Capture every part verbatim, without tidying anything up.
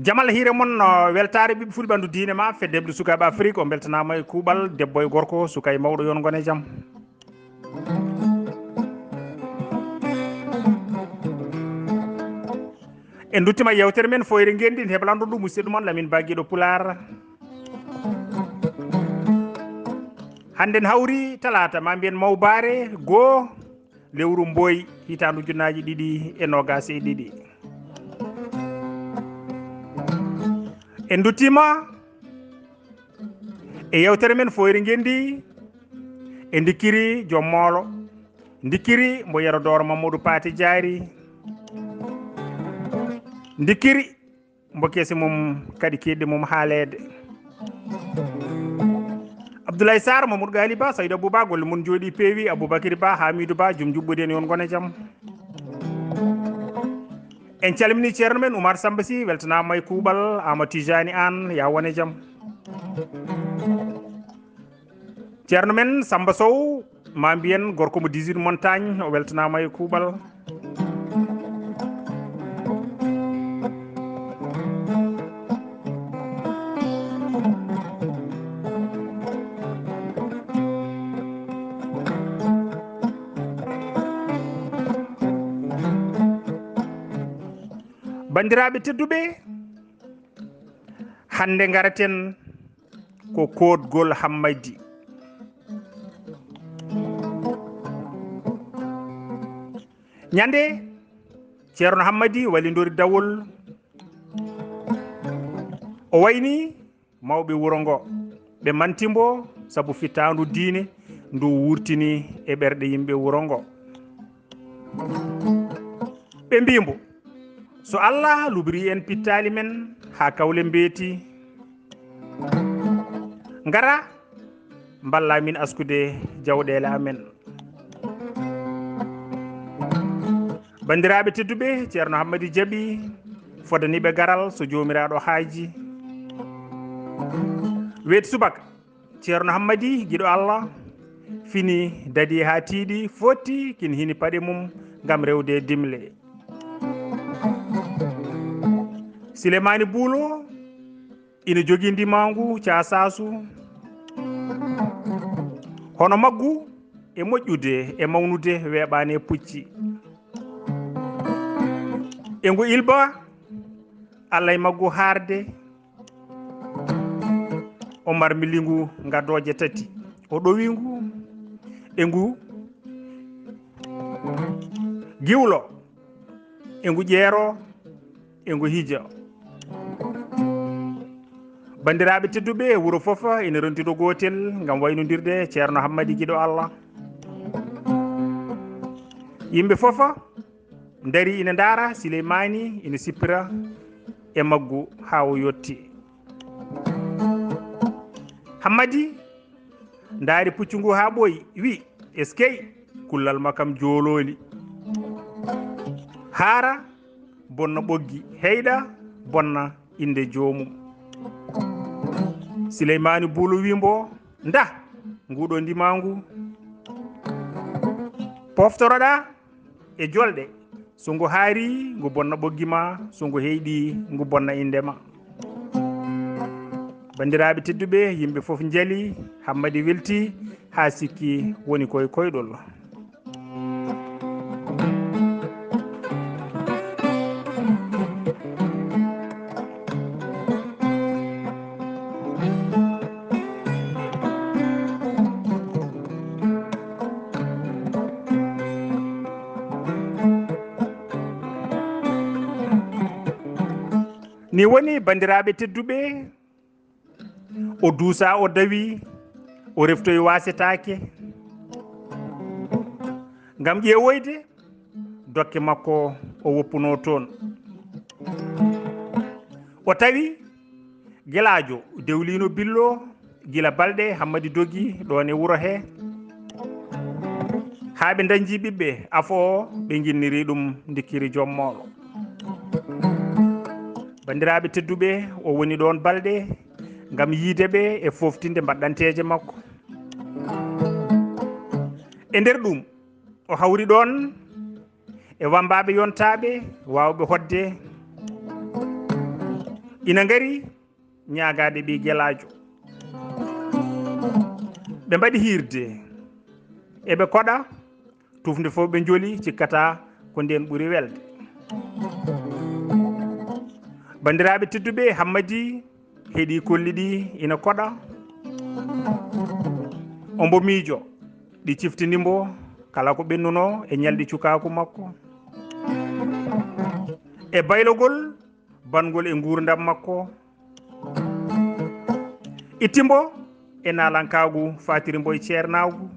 Jamal hiire mon, no weltaare ɓiɓɓe fulɓe ɓanndu diine ma, fedde heɓde sukaaɓe Afrik, o mbeltanaama e kuuɓal, debbo e gorko, suka e mawɗo, yon ngone jam. En nduttima yewtere men Foyre Ngenndi, en heblanɗo ɗum musidɗo mon Lamin Ba Giɗo Pulaar. Hannden hawri talaata, ma mbiyen mawbaare goo, lewru mboy, hitaandu ujunnaaji ɗiɗi e noogaas e ɗiɗi. En nduttima e yewtere men Foyre Ngenndi, e ndikkiri joom moolo, ndikkiri mbo Yero Dooro Mamadou Paate Jaari, ndikkiri mbo kese mum kadi keedde mum haaleede. Abdoulaye Sarr, Mamadou Gali Ba, Saydou Abou Ba, golle mon njooɗi peewi, Aboubacry Ba, Hamidou Ba, jom juɓɓudi en, yon ngone jam. En calmini ceerno men Oumar Samba Sy, weltanaama e kuuɓal, Ama Tijani Anne, ya wone jam. Ceerno men Samba Sow, ma mbiyen gorko mo dix-huit Montagne, o weltanaama e kuuɓal. Banndiraaɓe tedduɓe, hannde ngaraten ko kootgol Hammadi. Ñande Ceerno Hammadi walindori dawol, o wayni mawɓe wuro ngo, ɓe manti mbo sabu fittaandu diine ndu wurtini e ɓerɗe yimɓe wuro ngo. Ɓe mbii mbo, "So Allah lubri en pittaali men haa kawle mbeeti, ngara mballa min askude jawɗeele amen." Banndiraaɓe tedduɓe, Ceerno Hammadi jaɓi fodaniiɓe garal so Joomiraaɗo haaji. Weeti subaka, Ceerno Hammadi, giɗo Allah, fini dadi haa tiiɗi, fotti kin hini paɗe mum ngam rewde dimle. Silemaani Buulo ina jogii ndimaangu caasaasu, hono maggu e moƴƴude e mawnude weeɓaani e pucci. E ngu ilba, Allah e maggu haarde, o marmili ngu ngadooje tati. O ɗowi ngu e ngu giwlo, e ngu ƴeero, e ngu hija. Banndiraaɓe tedduɓe, wuro fof ina ronti ɗo gootel ngam waynondirde Ceerno Hammadi giɗo Allah. Yimɓe fof ndari ina ndaara Sileymaani ina sippira e maggu haa o yotti. Hammadi ndaari puccu ngu haa ɓooyi, wi, "Eskey, kullal ma kam joolooli. Haara bonna ɓoggi, heyɗa bonna innde joomum." Sileymaani Buulo wi mbo, "Ndah, nguɗo ndimaangu. Poftoroɗaa e jolɗe. So ngu haari, ngu bonna ɓoggi ma, so ngu heyɗi, ngu bonna innde ma." Banndiraaɓe tedduɓe, yimɓe fof njali, Hammadi welti haa sikki woni koye koyɗol. Ni woni, banndiraaɓe tedduɓe, o duusa, o dawi, o reftoyi waasetaake ngam ƴeewoyde dokke makko o woppunoo toon. O tawi gelaajo dewliino billo Gila balɗe, Hammadi dogi ɗoon e wuro hee, haa ɓe ndañji ɓiɓɓe afo o, ɓe nginniri ɗum Ndikkiri Joom Moolo. Banndiraaɓe tedduɓe, o woni ɗoon balɗe ngam yiyde ɓe e fooftinde mbaɗɗanteeje makko. E nder ɗum, o hawri ɗoon e wammbaaɓe yontaaɓe waawɓe hoɗde, ina ngari ñaagaade ɓii gelaajo. Ɓe mbaɗi hiirde, eɓe koɗa, tufnde fof ɓe njoli, cikkata ko ndeen ɓuri welde. Banndiraaɓe tedduɓe, Hammadi heɗi kolli ɗi ina koɗa. Ombo miijo, ɗi ciftini mbo kala ko ɓennunoo e ñalɗi cukaaku makko, e baylogol banngol e nguurndam makko. Itti mbo e naalankaagu, faatiri mbo e ceernaagu,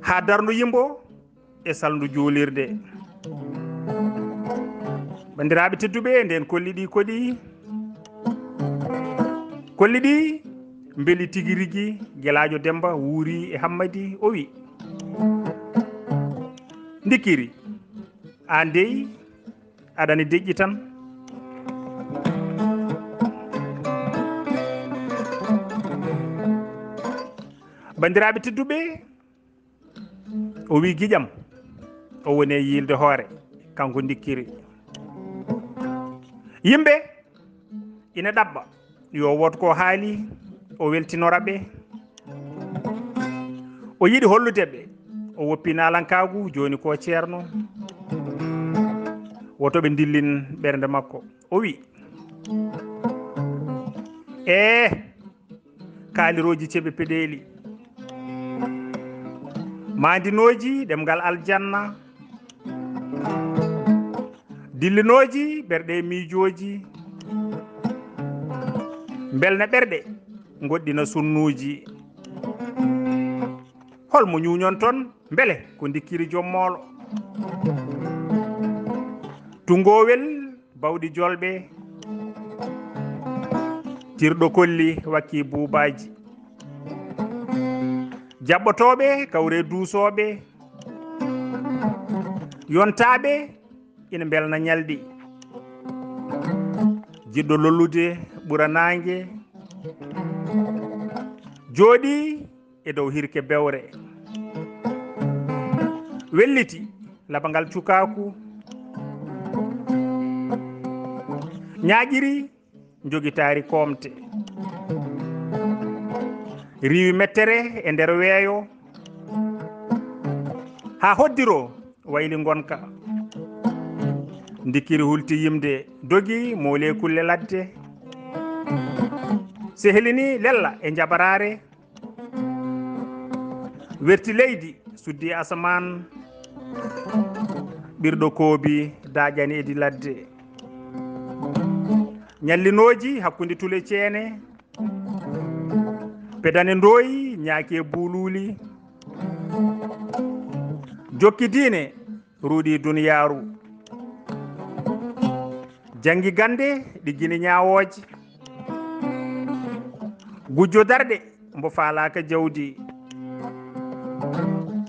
haa darnoyi mbo e salndu juulirde. Banndiraaɓe tedduɓe, ndeen kolli ɗi koɗi, kolli ɗi mbeli tigi rigi. Gelaajo Demmba wuuri e Hammadi, o wi: "Ndikkiri, aan dey aɗani deƴƴi tan." Banndiraaɓe tedduɓe, o wi giƴam, o woni e yiilde hoore, kanko Ndikkiri. Yimɓe ina ɗaɓɓa yo wood ko haali, o weltinora ɓe. O yiɗi hollude ɓe o woppi naalankaagu, jooni ko ceerno. Woto ɓe ndillin ɓernde makko. O wi: "Ee, kaalirooji ceɓe peɗeeli, maandinooji ɗemngal aljanna, dillinooji ɓerɗe e miijooji, mbelna ɓerɗe, ngoɗɗina sunnuuji. Hol mo ñuuñon ton? Mbele ko Ndikkiri Joom Moolo, tungoowel bawɗi jolɓe, tirɗo kolli wakki buubaaji, jaɓɓotooɓe kawre duusooɓe, yontaaɓe ina mbelna ñalɗi, jiɗɗo lollude ɓura naange, jooɗi e dow hirke bewre, welliti labangal cukaaku, ñaaƴiri njogitaari koomte, riiwi mettere e nder weeyo, haa hoddiro wayli ngonka." Ndikkiri hulti yimde, dogi, mooli e kulle ladde, sehlini lella e njabaraare, werti leydi, suddi asamaan, ɓirɗo koobi, daaƴani edi ladde. Ñallinooji hakkunde tule ceene, pedane ndooyi, ñaaki e buuluuli, jokki diine, ruuɗi duniyaaru. Janngi gannde ɗi gine ñaawooje. Gujjo darɗe mbo faalaaka jawdi.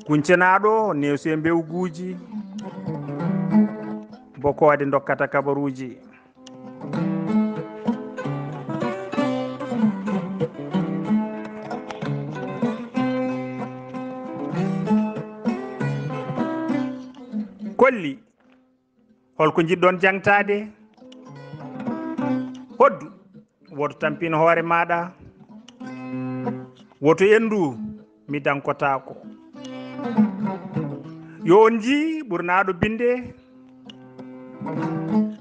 Kuncenaaɗo neesu e mbewguuji. Bokoode ndokkata kabaruuji. Kolli, holko njiɗɗon jangtaade? Hoddu, woto tampin hoore maaɗa. Woto enndu, mi dankotaako. Yo on njii ɓurnaaɗo binde,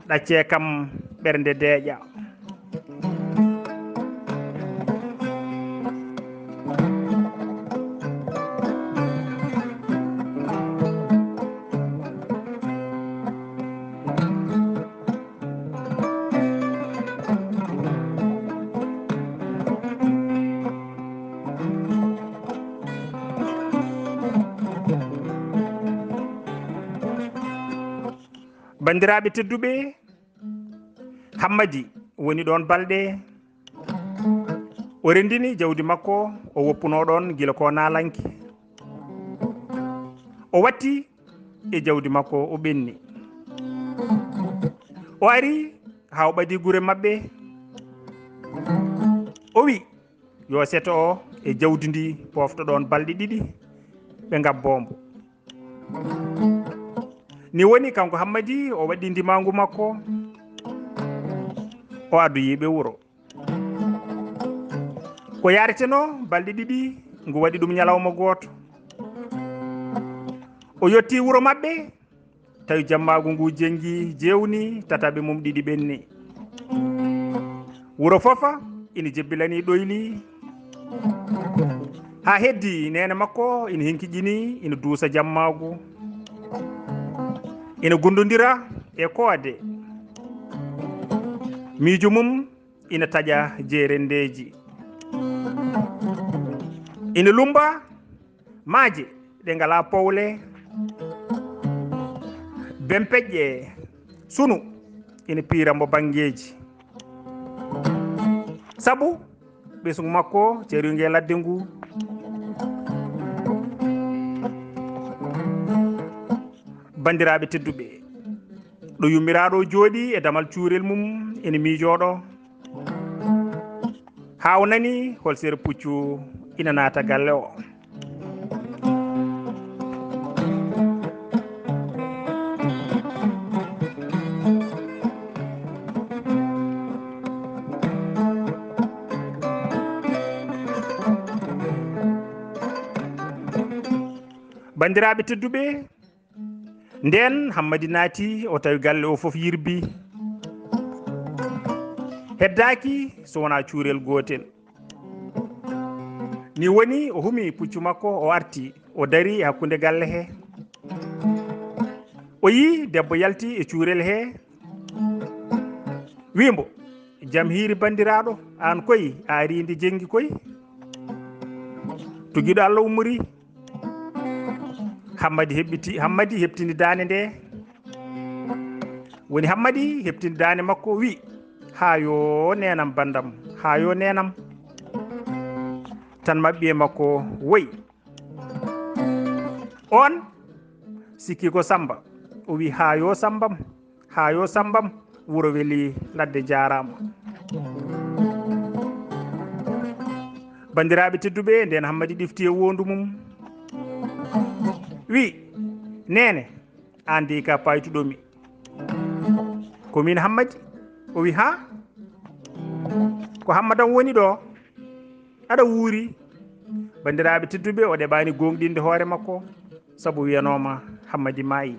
ɗaccee kam ɓernde deeƴa. Banndiraaɓe tedduɓe, Hammadi woni ɗoon balɗe. O renndini jawdi makko, o woppunoo ɗoon gila ko naalanke. O watti e jawdi makko, o ɓenni. O ari haa o ɓadii gure maɓɓe. O wi, yo seto o e jawdi ndi poofto ɗoon balɗe ɗiɗi, ɓe ngabboo mbo. Ni woni kanko Hammadi o waɗi ndimaangu makko, o addoyi ɓe wuro. Ko yaaretenoo balɗe ɗiɗi, ngu waɗi ɗum ñalawma gooto. O yotti wuro maɓɓe, tawi jammaagu ngu jenngi jeewni, tataɓe mum ɗiɗi ɓenni. Wuro fof ina jebbilanii ɗoyli. Haa heddi neene makko ina hinkiƴini, ina duusa jammaagu. Ina gundondira e koode. Miijo mum ina taƴa jeerendeeji. Ina lumba maaje ɗe ngalaa powle, bempeƴƴe, sunu ina piira mbo banngeeji. Sabu ɓesngu makko cariingu e ladde ngu. Banndiraaɓe tedduɓe, ɗo yummiraaɗo o jooɗii e damal cuurel mum ina miijoo ɗo. Haa o nani hol sere puccu ina naata galle o. Banndiraaɓe tedduɓe, ndeen Hammadi naati, o tawi galle o fof yirbi. Heddaaki so wonaa cuurel gootel. Ni woni o humi puccu makko, o arti, o dari e hakkunde galle he. O yii debbo yalti e cuurel he, wii mbo, "Jam hiiri banndiraaɗo, aan koy a arii nde jenngi koy. To giɗo Allah ummori." Hammadi heɓɓiti, Hammadi heɓtini daande nde. Woni Hammadi heɓtini daande makko, wi, "Haa yo neenam banndam, haa yo neenam." Tan maɓɓi e makko woy. On sikki ko Samba. O wi, "Haa yo Sambam, haa yo Sambam, wuro weli, ladde jaaraama." Banndiraaɓe tedduɓe, ndeen Hammadi ɗifti e wondu mum. Wi, "Neene, aan dey ka paytuɗo mi. Ko min Hammadi?" O wi, "Haa? Ko Hammadan woni ɗo? Aɗa wuuri?" Banndiraaɓe tedduɓe, o ɗeɓaani gooŋɗinde hoore makko, sabu wiyanooma Hammadi maayi.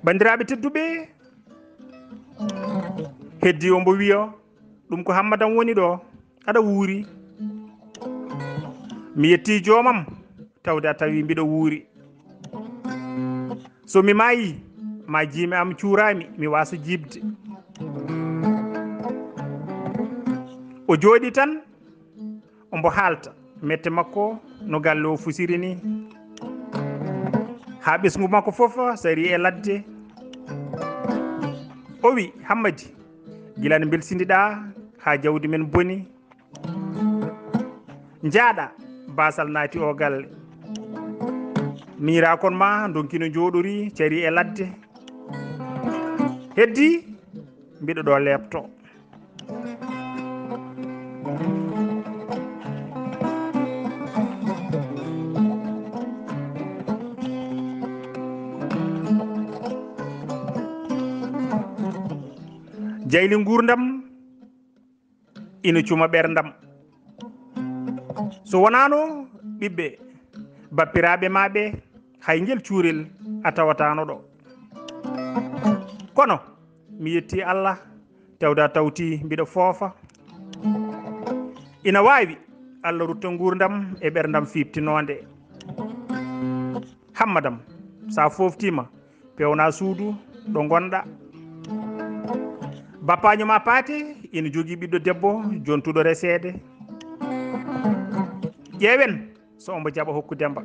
Banndiraaɓe tedduɓe, heddi o mbo wiya, "Ɗum ko Hammadan woni ɗo, aɗa wuuri?" Mi yetti joomam, tawde a tawi mbiɗo wuuri. So mi maayi, ma jiimi am cuuraami, mi waasa jiibde. O jooɗi tan, ombo haalta mette makko no galle o fusiri ni. Haa ɓesngu makko fof sari e ladde. O wi, "Hammadi, gila no mbelsindiɗaa haa jawdi men boni. Njaaɗa, baasal naati o galle. Miiraakon ma ndonkino njooɗori cari e ladde. Heddi, mbiɗo ɗo leepto." Jayli nguurndam ina cuma ɓerndam. So wonaano ɓiɓɓe bappiraaɓe ma ɓe, hay ngel cuurel a tawataano ɗo. Kono mi yetti Allah, tawda tawti mbiɗo foofa. Ina waawi Allah rutta nguurndam e ɓerndam fiiɓtinoonde. Hammadam, so a fooftiima, peewna suudu ɗo ngonɗa. Bappaajo ma Paate ina jogii ɓiɗɗo debbo jontuɗo reseede. Ƴeewen so omo jaɓa hokku Demba.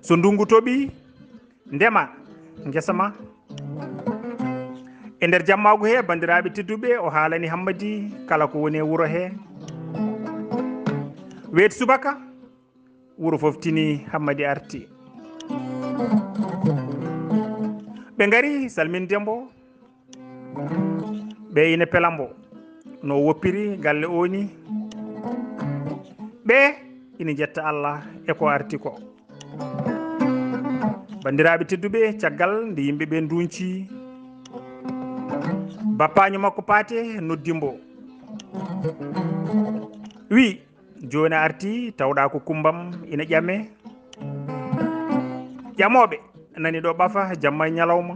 So ndunngu toɓii, ndema ngesa ma. E nder jammaagu he, banndiraaɓe tedduɓe, o haalani Hammadi kala ko woni e wuro he. Weeti subaka, wuro fof tini, Hammadi arti. Ɓe ngari salminde mbo, ɓe ina pela mbo no woppiri galle o ni. Ɓe ina njetta Allah e ko arti ko. Banndiraaɓe tedduɓe, caggal nde yimɓe ɓe nduunci, bappaajo makko Paate noddi mbo, wi, "Jooni a arti, tawɗa ko kumbam ina ƴame. Ƴamooɓe nani ɗo ɓafa jamma e ñalawma.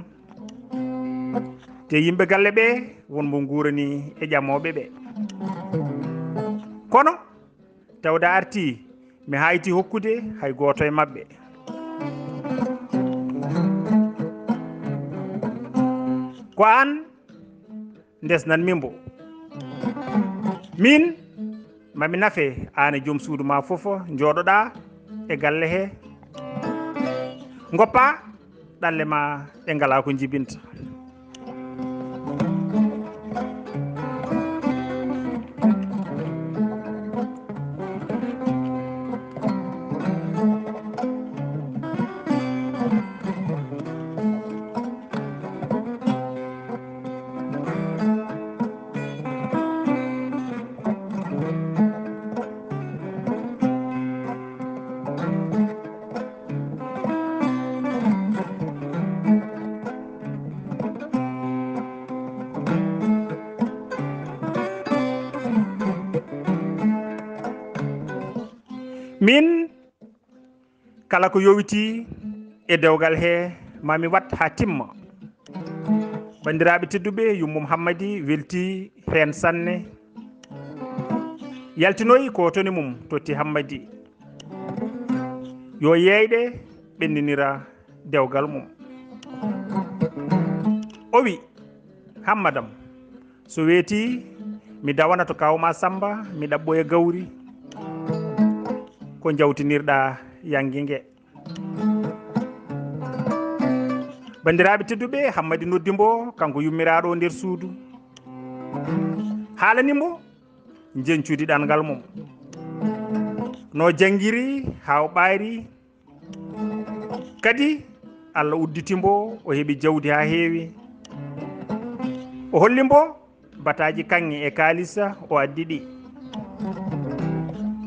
Te yimɓe galle ɓe won mo nguurani e ƴamooɓe ɓe. Kono tawde a arti, mi hayti hokkude hay gooto e maɓɓe. Ko aan ndesnan min mbo. Min, mami nafe, aan e joom suudu ma fof njooɗoɗa e galle he. Ngoppa ɗalle ma ɗe ngala ko njibinta." Min, kala ko yowiti e dewgal he, mami wat ha timma. Banndiraaɓe tedduɓe, yummum Hammadi welti heen sanne. Yaltinoyi ko toni mum totti Hammadi. Yo yeeyɗe ɓenninira dewgal mum. O wi, "Hammadam, so weeti, mi dawana to kawma Samba, mi ɗaɓɓoya gawri ko jawtinirɗa yangi nge." Banndiraaɓe tedduɓe, Hammadi noddi mbo, kanko yummiraaɗo o nder suudu. Haalani mbo njeñcudi ɗanngal mum. No janngiri haa o ɓaari. Kadi, Allah udditi mbo, o heɓi jawdi haa heewi. O holli mbo bataaji kaŋŋe e kaalisa, o addi ɗi.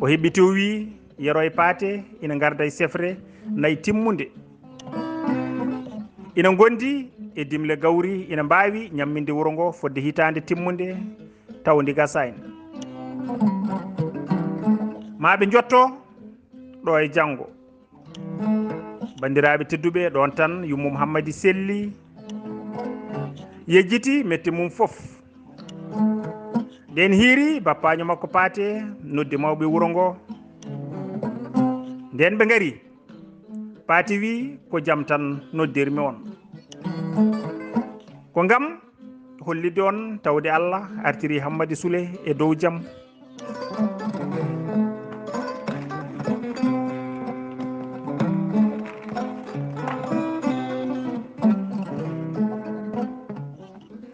O heɓɓiti, o wi, "Yero e Paate ina ngarda e sefre nayi timmunde. Ina ngondi e dimle gawri, ina mbaawi ñamminde wuro ngo fodde hitaande timmunde, taw ndi gasaani. Ma ɓe njotto ɗo e janngo." Banndiraaɓe tedduɓe, ɗoon tan yummum Hammadi selli, yejjiti metti mum fof. Nden hiiri, bappaajo makko Paate noddi mawɓe wuro ngo. Nden ɓe ngari, Paate wi, "Ko jam tan noddirmi on. Ko ngam hollide on tawde Allah artiri Hammadi Sule e dow jam."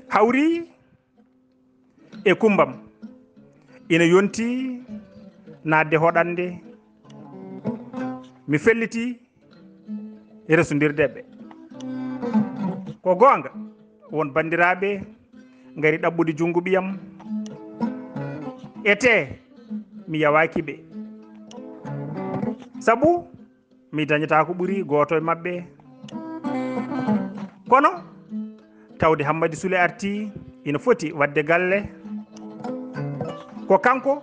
Hawri e kumbam ina yonti naatde hoɗande. Mi felliti resondirde ɓe. Ko goonga, won banndiraaɓe ngari ɗaɓɓude junngo ɓiyam. Etee, mi yawaaki ɓe. Sabu mi dañataa ko ɓuri gooto e maɓɓe. Kono tawde Hammadi Sule arti, ina foti waɗde galle. Ko kanko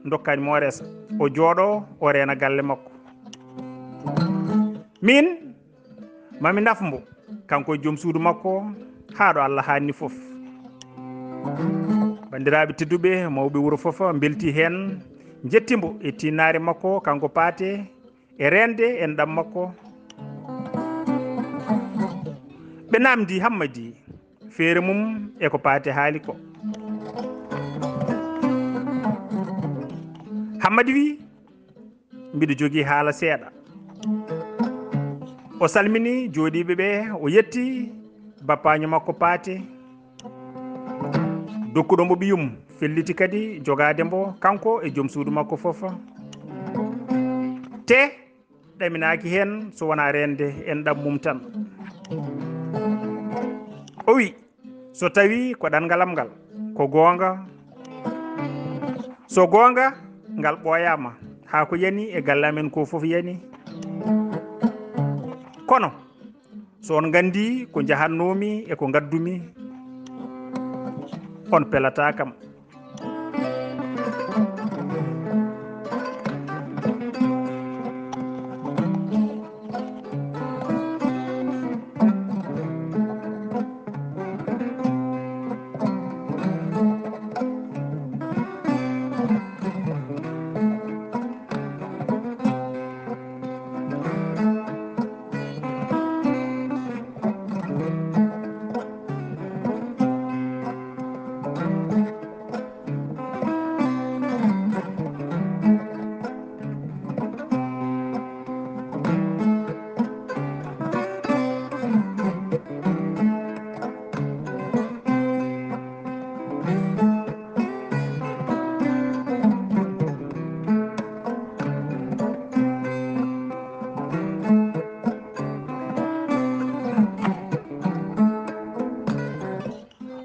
ndokkani mo o resa, o jooɗo, o reena galle makko. Min, mami naf mbo, kanko e joom suudu makko, haa ɗo Allah haanni fof. Banndiraaɓe tedduɓe, mawɓe wuro fof mbeltii heen, njetti mbo e tiinnaare makko, kanko Paate, e reende enɗam makko. Ɓe naamndii Hammadi feere mum e ko Paate haali ko. Hammadi wii, mbiɗo jogii haala seeɗa. O salmini jooɗiiɓe ɓe, o yetti bappaaño makko Paate, dokkuɗo mbo ɓiyum, felliti kadi jogaade mbo, kanko e joom suudu makko fof. Te ɗaminaaki heen so wonaa reende enɗam mum tan. O wi, so tawii ko ɗanngal am ngal, ko goonga. So goonga, ngal ɓooyaama, haa ko yani e galle amen ko fof yani. Kono, so on nganndii ko njahannoomi e ko ngaddumi, on pelataa kam.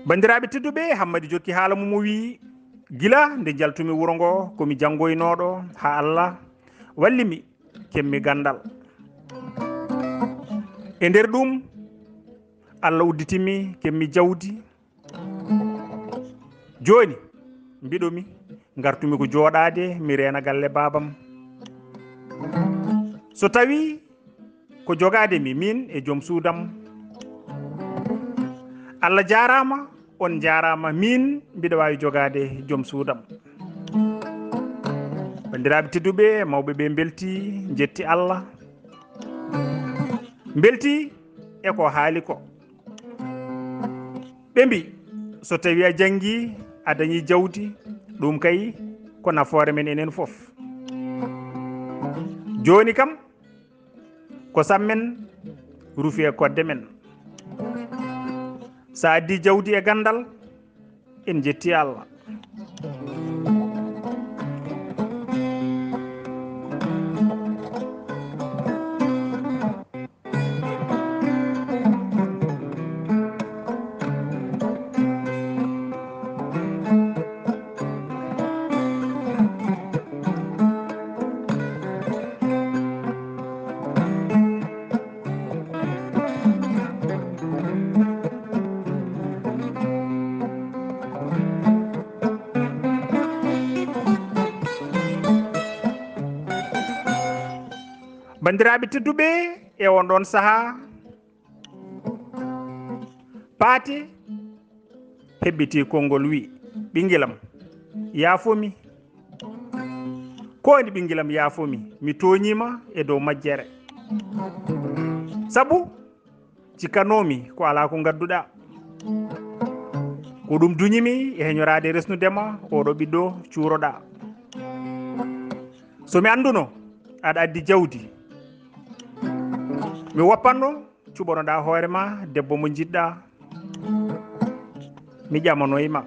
Banndiraaɓe tedduɓe, Hammadi jokki haala mum, o wii, gila nde njaltumi wuro ngo, ko mi janngoynooɗo, haa Allah walli mi, keɓmi ganndal. E nder ɗum, Allah udditi mi, keɓmi jawdi. Jooni, mbiɗo mi, ngartumi ko jooɗaade, mi reena galle baabam. So tawii ko jogaade mi, miin e joom suudam. Allah jaaraama, on njaaraama, miin mbiɗa waawi jogaade joom suudam. Banndiraaɓe tedduɓe, mawɓe ɓe mbeltii, njetti Allah. Mbeltii e ko haali ko. Ɓe mbi, so tawii a janngii, a dañii jawdi, ɗum kay ko nafoore men enen fof. Jooni kam, kosam men rufi e koɗde men. So a addii jawdi e ganndal, en njetti Allah. Banndiraaɓe tedduɓe, e on ɗon sahaa, Paate heɓɓitii konngol, wi, "Ɓinngelam, yaafo mi. Ko woni, ɓinngelam, yaafo mi. Mi tooñiima e dow majjere. Sabu cikkanoomi ko alaa ko ngadduɗaa. Ko ɗum duñimi e heñoraade resnude ma oɗo ɓiɗɗo cuuroɗaa. So mi annduno aɗa addi jawdi, mi woppanno cuɓanoɗaa hoore ma debbo mo njiɗɗaa, mi ƴamanoy ma.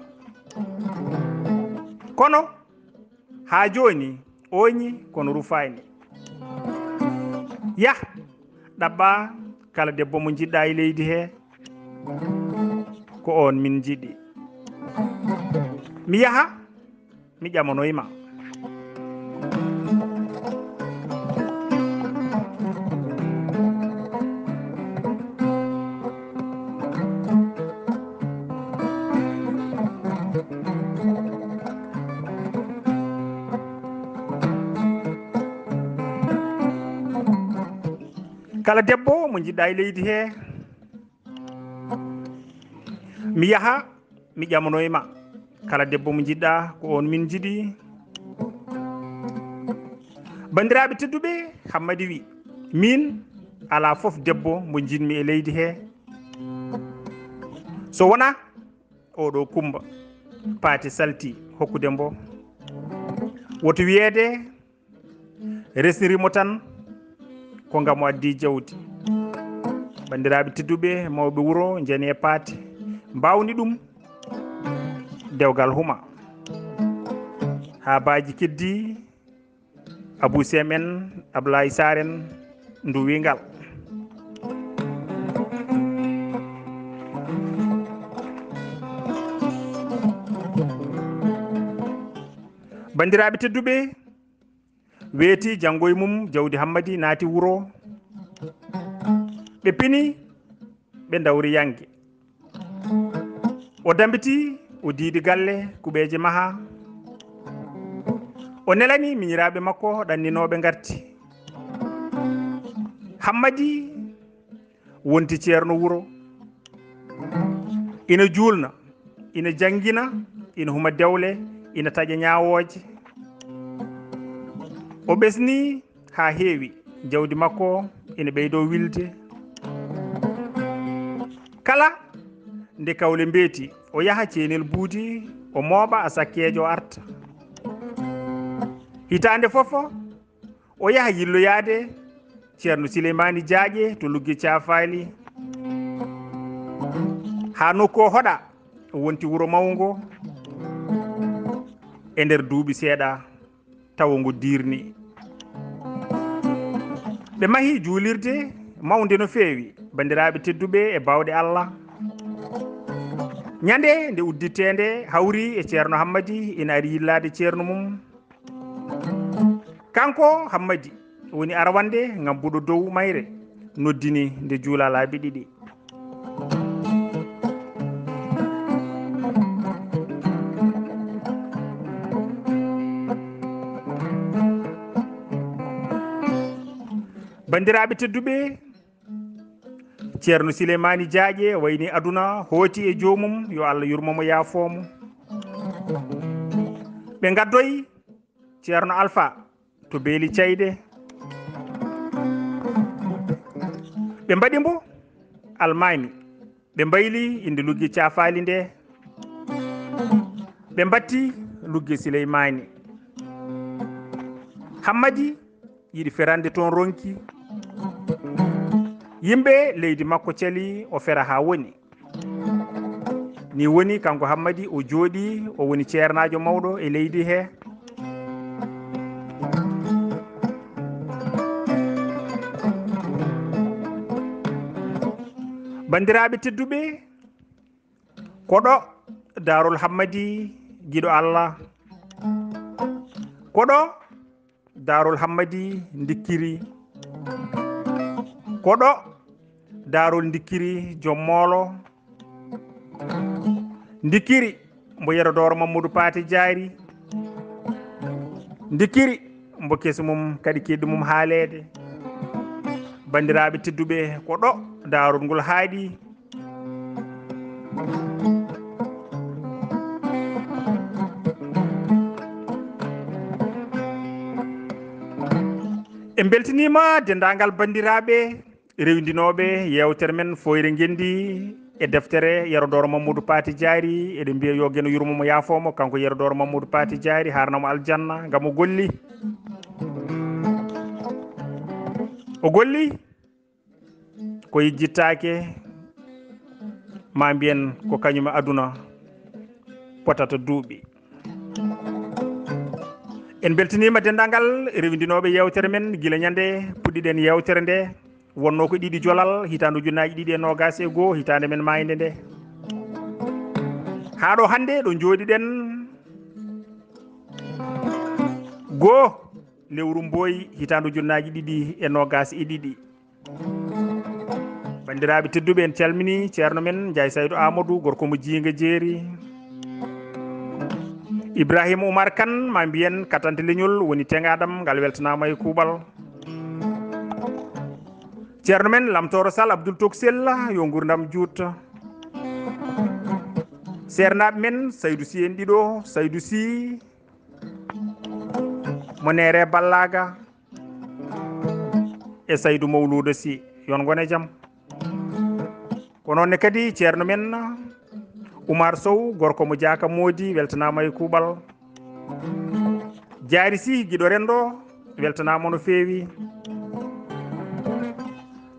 Kono haa jooni, ooñi kono rufaani. Yah, ɗaɓɓa kala debbo mo njiɗɗaa e leydi he, ko oon min njiɗi. Mi yaha, mi ƴamanoy ma." Kala debbo mo njiɗɗaa e leydi he, mi yaha, mi ƴamanoy ma. Kala debbo mo njiɗɗa, ko on min njiɗi. Banndiraaɓe tedduɓe, Hammadi wi, min alaa fof debbo mo njiɗmi e leydi he. So wonaa oɗo Kumba, Paati salti hokkude mbo. Woto wiyeede resniri mo tan, ko ngam o addi jawdi. Banndiraaɓe tedduɓe, mawɓe wuro, njani e paate, mbawni ɗum dewgal huma. Haa baaji keddi, Abuu Seem en, Ablaay Saar en, nduwi ngal. Banndiraaɓe tedduɓe, weeti janngo e mum, jawdi Hammadi naati wuro. Ɓe pini, ɓe ndawri yannge. O dambiti, o diidi galle, kuɓeeje maha. O nelani miñiraaɓe makko ɗanninooɓe ngarti. Hammadi wonti ceerno wuro. Ina juulna, ina janngina, ina huma dewle, ina taƴa ñaawooje. O ɓesni haa heewi, jawdi makko ina ɓeydoo wilde. Kala nde kawle mbeeti, o yaha ceenel buudi, o mooɓa a sakkeejo, o arta. Hitaande fof, o yaha yilloyaade Ceerno Sileymaani Jaaƴe to Lugge Caafaali. Haa nokku o hoɗa, o wonti wuro mawngo. E nder duuɓi seeɗa, tawa ngo diirni. Ɓe mahi juulirde mawnde no feewi, banndiraaɓe tedduɓe, e baawɗe Allah. Ñande nde udditee nde, hawri e Ceerno Hammadi, ina ari yillaade ceerno mum. Kanko Hammadi woni arwande ngam buɗo dow mayre, noddini nde juula laabi ɗiɗi. Banndiraaɓe tedduɓe, Ceerno Sileymaani Jaaƴe wayni aduna, hooti e joomum, yo Allah yurmo mo, yaafoo mo. Ɓe ngaddoyi Ceerno Alfa to Beeli Cayɗe. Ɓe mbaɗi mbo almaami. Ɓe mbayli inde Lugge Caafaali nde. Ɓe mbatti Lugge Sileymaani. Hammadi yiɗi ferande toon ronki. Yimɓe leydi makko cali, o fera haa woni. Ni woni, kanko Hammadi, o jooɗii, o woni ceernaajo mawɗo e leydi he. Banndiraaɓe tedduɓe, ko ɗo Daarul Hammadi giɗo Allah. Ko ɗo Daarul Hammadi ndikkiri. Ko ɗo Daarul ndikkiri joom moolo. Ndikkiri mbo Yero Dooro Mammudu Paate Jaari. Ndikkiri mbo keso mum kadi keedɗi mum haaleede. Banndiraaɓe tedduɓe, ko ɗo Daarul ngol haaɗi. En mbeltiniima denndaangal banndiraaɓe rewindinooɓe yeewtere men Fooyre Ngenndi e deftere Yero Dooro Mammudu Paati Jaari. Eɗen mbiya yo Geno yurmo mo, yaafoo mo, kanko Yero Dooro Mammudu Paati Jaari, haarna mo aljanna, ngam o golli. O golli ko yejjittaake, ma mbiyen ko kañum aduna potata duuɓi. En mbeltiniima denndaangal rewindinooɓe yeewtere men gila ñande puɗɗiɗen yeewtere nde. Wonnoo ko ɗiɗi jolal, hitaande ujunnaaji ɗiɗi e noogaas e goo, hitaande men maaynde nde. Haa ɗo hannde ɗo njooɗiɗen, goo lewru mbooyi, hitaande ujunnaaji ɗiɗi e noogaas e ɗiɗi. Banndiraaɓe tedduɓe, en calminii ceerno men Njaay Saydu Aamadu, gorko mo Jiinga Jeeri. Ibrahima Umar Kan, ma mbiyen katante leñol, woni teŋaadam ngal, weltanaama e kuuɓal. Ceerno men Lamtooro Sal, Abdul Tok Sella, yo nguurndam juut. Seernaaɓe men, Saydu Si en ɗiɗo, Saydu Si mo Neere Ballaaga e Saydu Mawluuda Si, yo on ngon e jam. Ko noon ne kadi ceerno men Umar Sow, gorko mo Jaaka Moodi, weltanaama e kuuɓal. Jaari Si, giɗo renndo, weltanaama no feewi.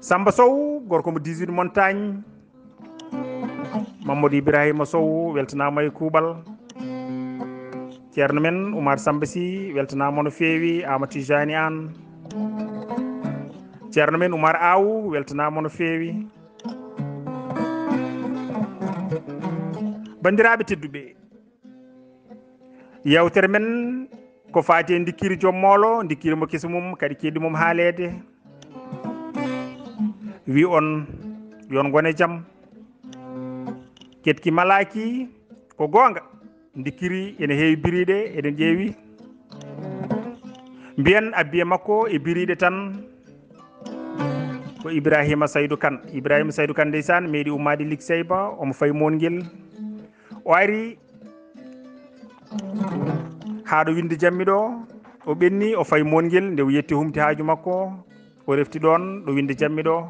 Samba Sow, gorko mo dix-huit Montagne, Mamadou Ibrahima Sow, weltanaama e kuuɓal. Ceerno men Umar Samba Si, weltanaama no feewi. Ama Tijani Aan. Ceerno men Umar Aw, weltanaama no feewi. Banndiraaɓe tedduɓe, yewtere men ko faati e ndikkiri joom moolo, ndikkiri mo keso mum, kadi keɗi mum haaleede. Wi on, yo on ngon e jam. Ketki malaaki, ko goonga. Ndikkiri ene heewi biriiɗe, eɗen ƴeewi. Mbiyen abbiye makko e biriiɗe tan ko Ibrahima Saydu Kan. Ibrahima Saydu Kan, ndeysaan, meeɗi ummaade Likseyba, omo fayi Moongel. O ari haa ɗo winde jammi ɗo, o ɓenni, o fayi Moongel. Nde o yetti humti haaju makko, o refti ɗoon ɗo winde jammi ɗo.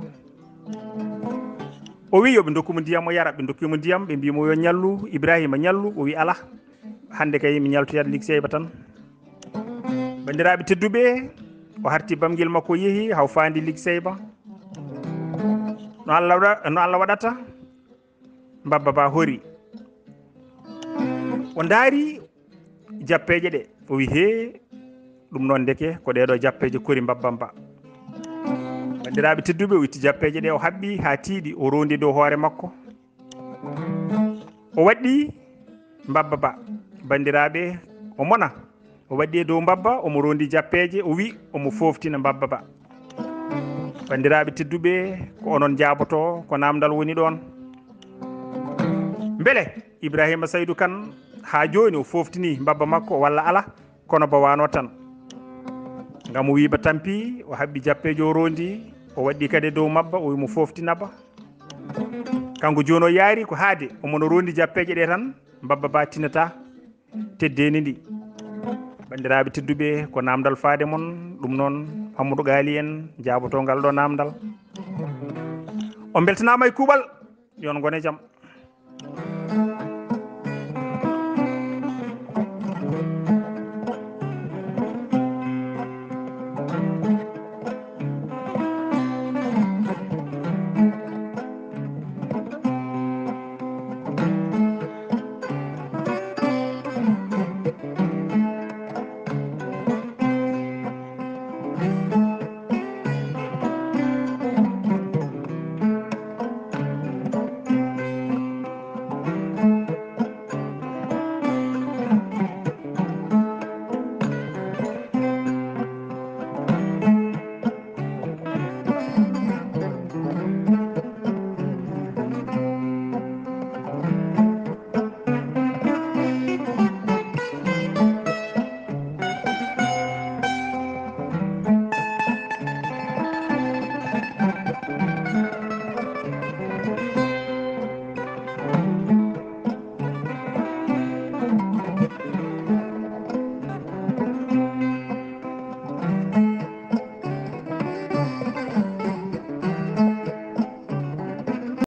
O wi yo ɓe ndokku mo ndiyam o yara. Ɓe ndokki mo ndiyam, ɓe mbi mo yo ñallu, Ibrahima ñallu. O wi alaa, hannde kay mi ñaltoyat Likseyba tan. Banndiraaɓe tedduɓe, o harti bamngel makko, o yehi haa o faandi Likseyba. No Allah waɗa-, no Allah waɗata, Mbabba Ba hori. O ndaari jappeeje ɗe, o wi, "Hee, ɗum noon ndeke ko ɗee ɗoo jappeeje kori Mbabba Ba." Banndiraaɓe tedduɓe, o itti jappeeje ɗe, o haɓɓi haa tiiɗi, o roondi dow hoore makko. O waɗɗi Mbabba Ba. Banndiraaɓe, o mona. O waɗɗi e dow Mbabba, omo roondi jappeeje, o wi omo fooftina Mbabba Ba. Banndiraaɓe tedduɓe, ko onon njaabotoo ko naamndal woni ɗoon. Mbele Ibrahima Saydu Kan haa jooni o fooftinii Mbabba makko walla alaa? Kono ba waano tan. Ngam o wii ba tampi, o haɓɓi jappeeje, o roondi, o waɗɗi kadi e dow Mbabba, o wi mo fooftina ba. Kanko jooni o yaari ko haade, omo no roondi jappeeje ɗe tan, Mbabba Ba tinataa teddeeni ndi. Banndiraaɓe tedduɓe, ko naamndal faade mon, ɗum noon Hammadou Gaali en njaabotoo ngal ɗo naamndal. On mbeltanaama e kuuɓal, yo on ngon e jam.